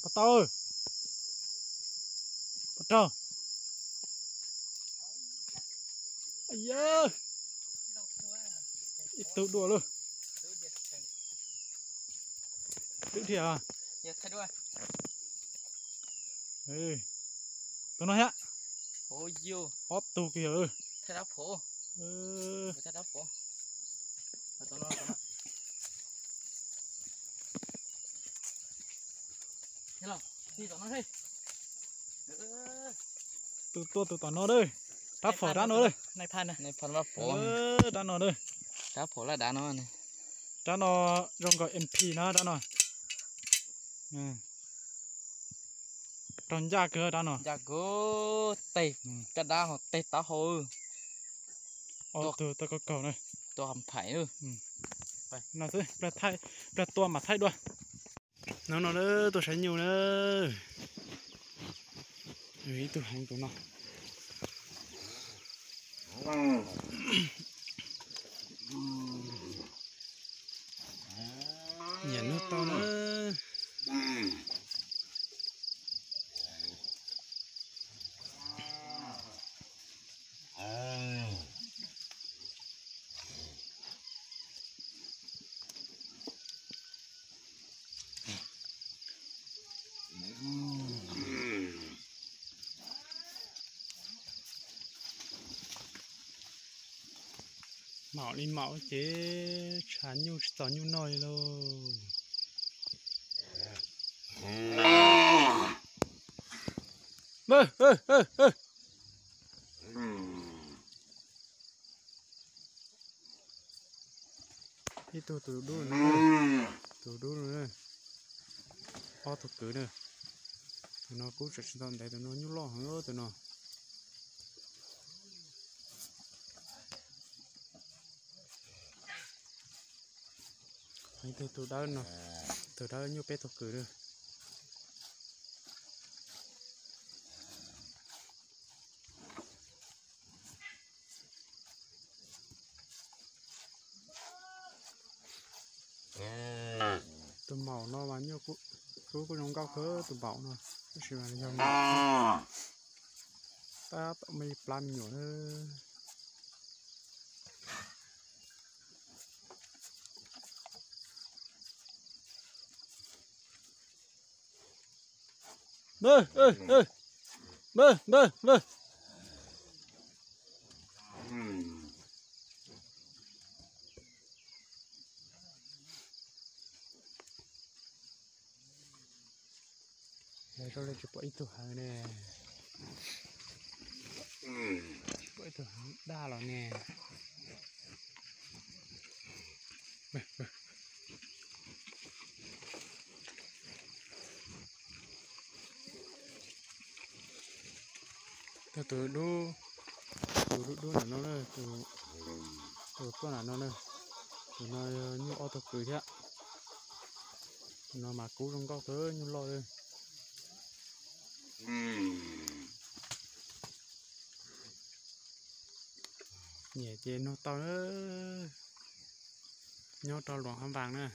Pov tau. Pov raug. Yawg, ib tug dua lawm. Dub dhia. Tus no thiab. Ob tug kiag. Tus tuaj tus tom no lawm. Rab phom rab no lawm. Rab no lawm. Rab no zoo nkaus M P no rab no. Raug ncaj kawg rab no. Ncaj kawg, tej caj dab ho tej taub hau. Ob tug tuaj kaug kaug na. Tua phom na. No xwb, pliag tua mam thaij dua. No no na, tuaj saib nyuj na. Ib tug heev tus no. Nyiam noj tau na. Maum li maum ces tshav nyuj tsis txaus nyuj noj li lauj. Ib tug tus dub, tus dub, ob tug kwv na. Tus no kub tseem tsis tau ntev, tus no nyuj loj heev tus no. Tus dawb no, tus dawb nyuj peb tug kwv na. Tus maum no mas nyuj kub kuj zoo nkauj kawg tus maum no, tab sis mas yog tab tom muaj ib plab me nyuam na. Zoo li tsis pom ib tug heev ne. Tsis pom ib tug heev daj los ne. Tus dub, tus dub dub ntawm no, tus tuaj ntawm no na, tus no nyuj ob tug kwv thiab. Tus no mas kub zoo nkauj kawg, nyuj loj li. Nyiam ces nug tau na, nyob rau Luam Hab Npas na.